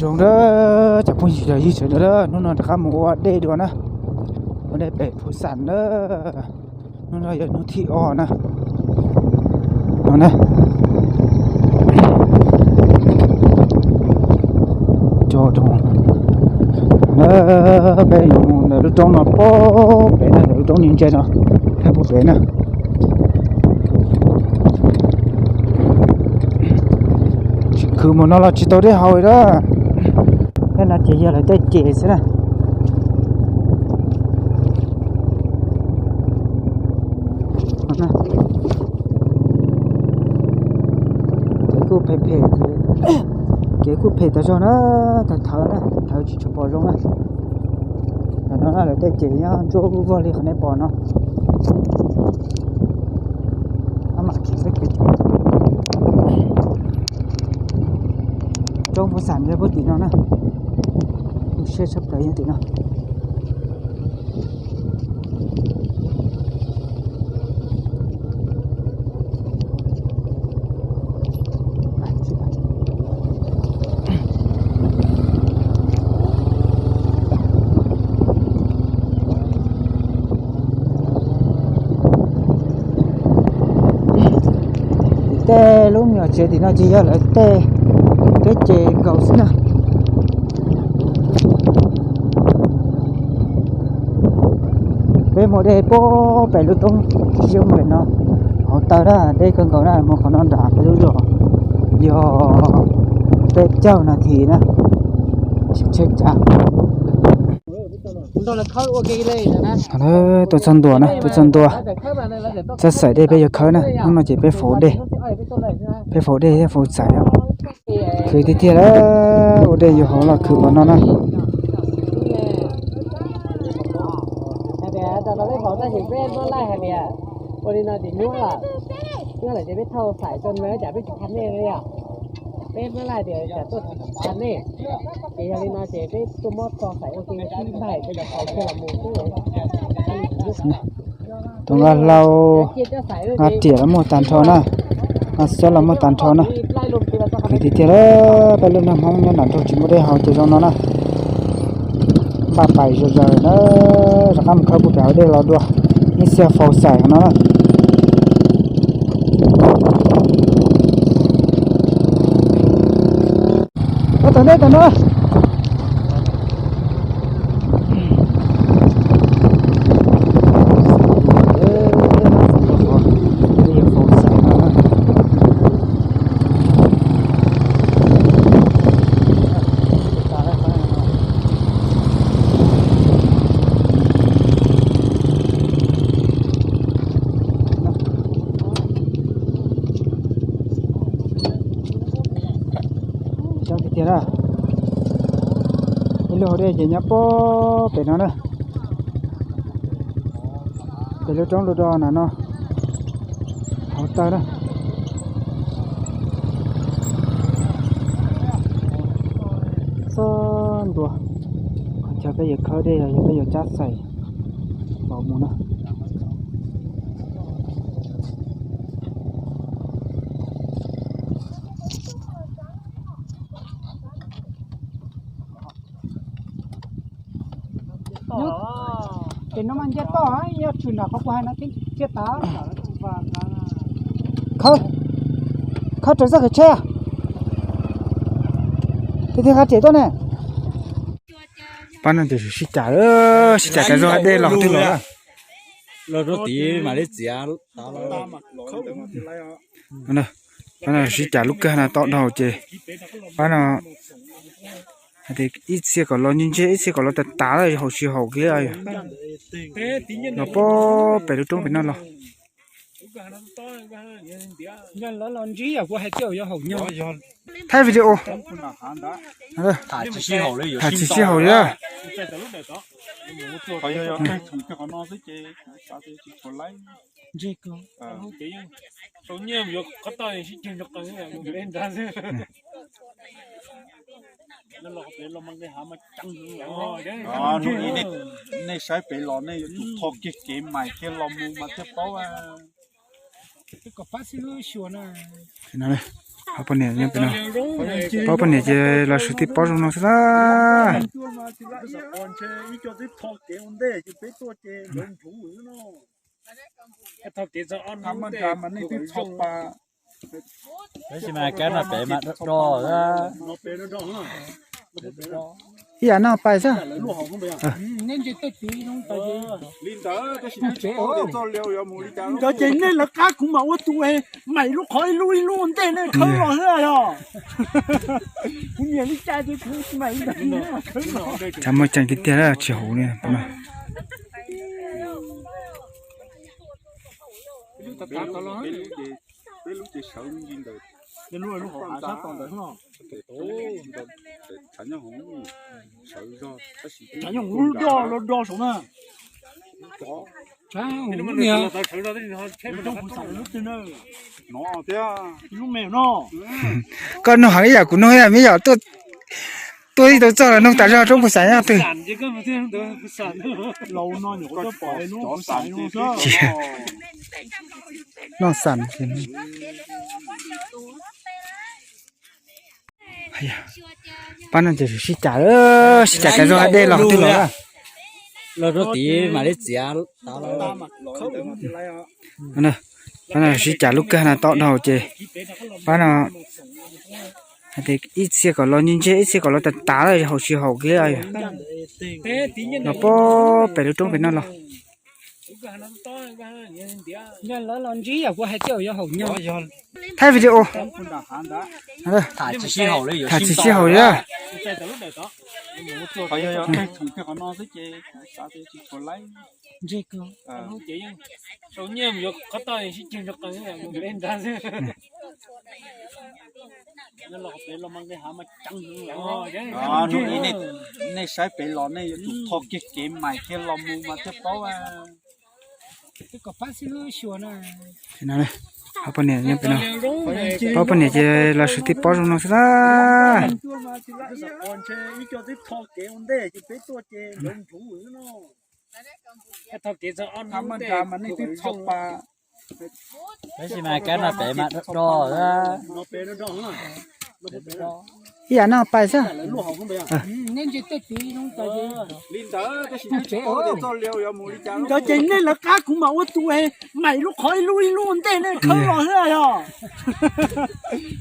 Zoo na, cov phooj ywg sawv daws, hnub no rov qab mus ua dej dua na, ua dej pem Phuv Xam na. Hnub no yog hnub thib ob na. No na, peb mus ntawm lub roob no pem na, ntawm lub roob ntse ntse no, thaj pem na. Tsis khwv mus no los tsis tau dej haus li na. Tej no ces yog lawv tej ces xwb na. Kev kuj phem phem, kev kuj phem tas zog na, tawv thawv na, tawv tsis tshua pom zoo na. Tam no na lawv tej ces nyob ntsuab vog li qhov nej pom no. Roob Phuv Xam yog puag tim no na, siab tshaj plaws yog tim no. Tej lub me nyuam tsev tim no ces yog lawv tej, tej ces nkaus xwb na. Peb muaj dej puag pem lub roob, tsis yog mus pem no, hauv taw na, deb kawg nkaus na, mus qhov no nram peb lub zos yog peb caug nas this na, tsis tsheb cav. Tuaj txog ntua na, tuaj txog ntua, txog xaim dej peb yuav khawb na, hnub no ces peb faus dej, peb faus dej thiab faus xaim. Khwv tiag tiag lawm, ua dej yuav hauv los khwv qhov no na. Tus nqa hlau, nqa riam los muaj tag nrho na, nqa xob los muaj tag nrho na. Khwv tiag tiag lawm, peb lub neej Hmoob nyob nram nroog tsis muaj dej haus ces zoo no na. Npaj pais zom zaws na, rov qab mus khawb puag pem hauv dej los dua, ib txhia faus xaim no na. Ua tom ntej tom no. Coob tiag tiag na. Ib lub hauv dej ces nyob puag pem no na. Pem lub roob lub do na no, hauv taw na. Xob ntua, qhov chaw peb yuav khawb dej los yog peb yuav cab xaim los mus na. Ces no mas nce toj, yog tshwm nram qhov kuv hais no thiaj tag. Khawb, khawb raws txoj kev tsheb, thiaj thiaj qab riam tuaj ne. Pab no ces sib cam, sib cam tas zog dej los qhov twg los. Los rau tid mam li txiav. Pab no sib cam lub kawg no tau dhau ces pab no hais tias ib txhia kom los ntseg ntseg, ib txhia kom los tas tas, haum tsis haum kiag. Los puag pem lub roob pem no los. Thaij video. Tham tsis sib haum li. Nej saib pem los nej yuav tsum qhov kiag kev mais kiag los mus mas thiaj paub. Poj niam, poj niam ces los swv tib pob zoo no xwb na. Tab sis mas kab no pem mas do do. Ib yam no pais xwb. Cov ces nej lawv qab kuv mam ua tus, mam lub qhov ib lub ib lub ua ntej nej khawb los xwb os. Kuv nyiam li cas ces kuv mam li ntawd khawb los. Tshav muaj ceem tiag tiag tsis hauv li. Tshav nyob kuv lub do los do saum na. Koj nug heev ib yam kuv nug ib yam, me yom, tuaj ib tau txog los nug tas zog roob Phu Xav nyob twg. Noj xam. Pab no ces sib cav, sib cav cov zog dej los twg los. Los rau tid mam li txiav. Pab no sib cav lub kawg no tau dhau ces pab no hais tias ib txhia kom los ntseg ntseg, ib txhia kom los tas tas lawm, haum tsis haum kiag. Los pab pem lub roob pem no los. Thaij video. Tham tsis sib haum li. Nej saib pem los nej yuav tsum tho kiag kev mais kiag los mus mas thiaj paub. Pab poj niam ces los swv tib pob zoo no xwb na. Tab sis mas kab no pem mas do do. Ib yam no pais xwb. Cov ces nej lawv qab kuv mam ua tus, mam lub qhov ib lub ib lub ua ntej nej khawb los xwb os.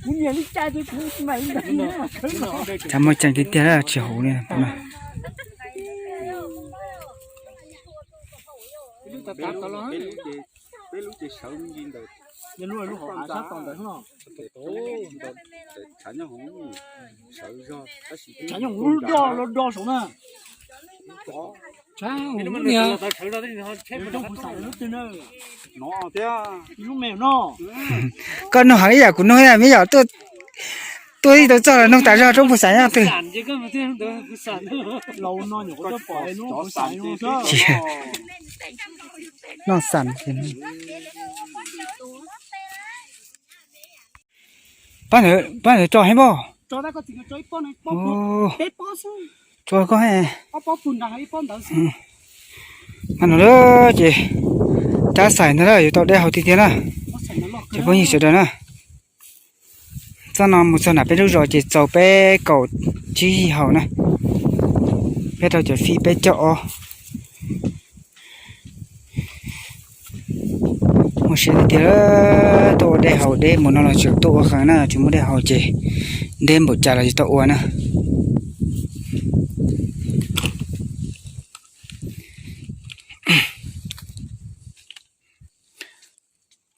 Kuv nyiam li cas ces kuv mam li ntawd khawb los. Tshav muaj ceem tiag tiag tsis hauv li. Tshav nyob kuv lub do los do saum na. Koj nug heev ib yam kuv nug ib yam, me yom, tuaj ib tau txog los nug tas zog roob Phu Xav nyob twg. Noj xam. Pab ntawd tso heev pob. Tso koj. Pab no ces cab xais ntag na, yuav tau dej haus tiag tiag na. Cov phooj ywg sawv daws na, txoj no mus txog nram peb lub zos ces txaus peb kaum tsib yig haus na. Peb rau cov fij peb caug ob. Muaj siab tiag tiag, tuaj ua dej haus, dej npaum no los tseem tuaj ua qees na, tsis muaj dej haus ces deb npaum cas los tsis tau ua na.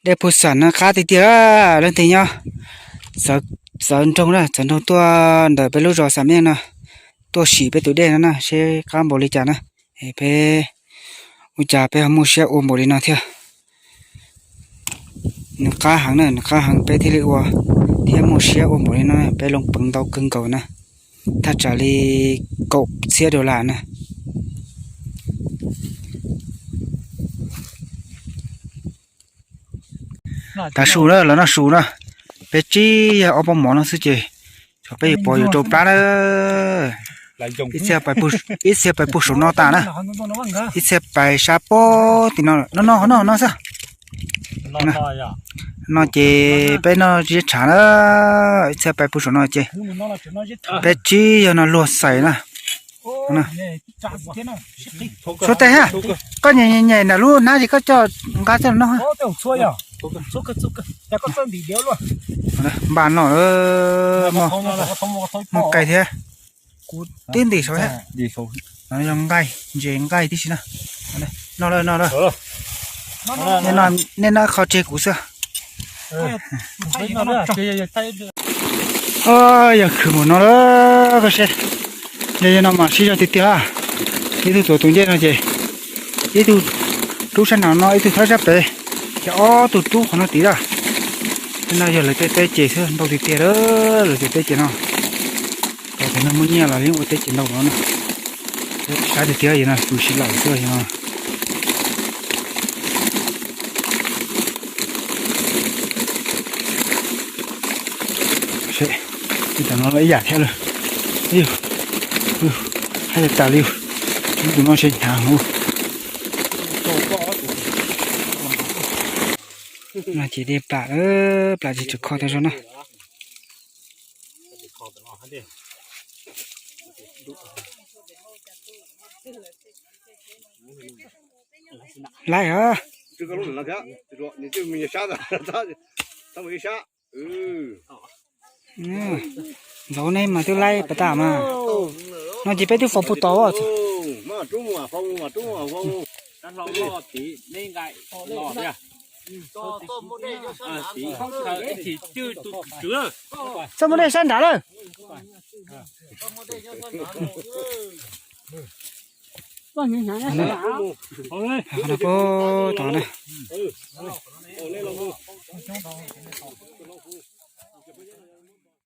Dej Phu Xam no qab tiag tiag, leej twg nyob txawv nroog na, txawv nroog tuaj ntawm peb lub zos Xam Meej no, tuaj sim peb tus dej no na seb qab npaum li cas na. Peb ua cas peb ho muaj siab ua npaum li no thiab. Nws qab heev na, nws qab heev peb thiaj li ua thiab muaj siab ua npaum li no, peb loo peev ntau kawg nkaus na, thaj tsam li kaum txhiab dollar na. Tav su na, los noj su na, peb tsib yog ob pob mov no xwb ces peb yuav pov yuav rau plab na. Ib txhia pais puag saum no tas na, ib txhia pais sab pob tim no, no no no no xwb. No ces peb noj zeb tshav na, ib txhia pais pug saum no ces peb tsib yog no luag xais na. Suav tes ha, koj nyem nyem nram lub hnab ces koj coj nqa coj no. Npaj no, muaj nqaij thiab. Kuv twb ntim saud thiab. No yog nqaij, ntses nqaij tib si na. No lawm, no lawm. Nej noj qho tseg kuv xwb. Yog khwv mus no lawm koj seb. Yog yog no mas siv zog tiag tiag. Ib tug tuav tus ncej no ces ib tug rub sab nraum no, ib tug thawb sab pem, ces ob tug rub qhov no tid lawm. Tej no yog lawv tej teb ces xwb, ntau tiag tiag lawm lawv tej teb ces no. Thaum no muaj nyiaj los yeej ua teb ces ntau no na. Saib tiag tiag yog no, tus siv lawm xwb yog no. Ib tam no ib yam thiab lawm. Hais tas li, tus no se hnyav hauv. No ces de plam, plam ces tseem kho tau zog na. Laib hos. Ntxauv nej mas twb laib pas tas mas. No ces peb twb faus puag tod. Txoj muaj dej sab nrad lawm. Puag tod na.